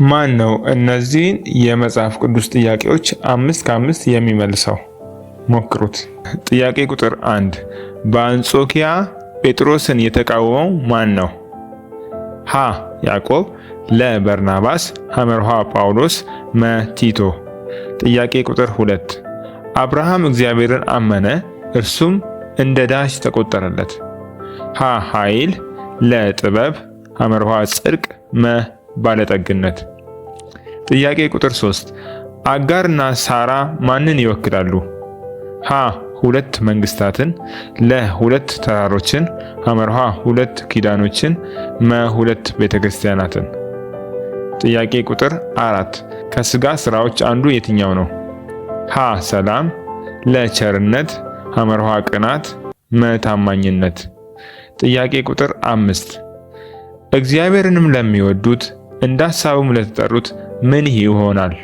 ማን ነው እነዚህን የመጽሐፍ ቅዱስ ጥያቄዎች 5 ከ5 የሚመልሰው? ሞክሩት። ጥያቄ ቁጥር 1፣ በአንጾኪያ ጴጥሮስን የተቃወመው ማን ነው? ሀ ያዕቆብ፣ ለ በርናባስ፣ ሐመሩ ሐ ጳውሎስ፣ መ ቲቶ። ጥያቄ ቁጥር 2፣ አብርሃም እግዚአብሔርን አመነ፣ እርሱም እንደ dash ተቆጠረለት። ሀ ኃይል፣ ለ ጥበብ፣ ሐመሩ ሐ ጽድቅ፣ መ ባለጠግነት። ጥያቄ ቁጥር 3፣ አጋርና ሳራ ማንን ይወክላሉ? ሀ ሁለት መንግስታትን፣ ለ ሁለት ተራሮችን፣ ሐመሩ ሐ ሁለት ኪዳኖችን፣ መ ሁለት ቤተክርስቲያናትን። ጥያቄ ቁጥር 4፣ ከስጋ ስራዎች አንዱ የትኛው ነው? ሀ ሰላም፣ ለ ቸርነት፣ ሐመሩ ሐ ቅናት፣ መ ታማኝነት። ጥያቄ ቁጥር 5፣ እግዚአብሔርንም ለሚወዱት እንደ ሐሳቡም ለተጠሩት ምን ይሆናል?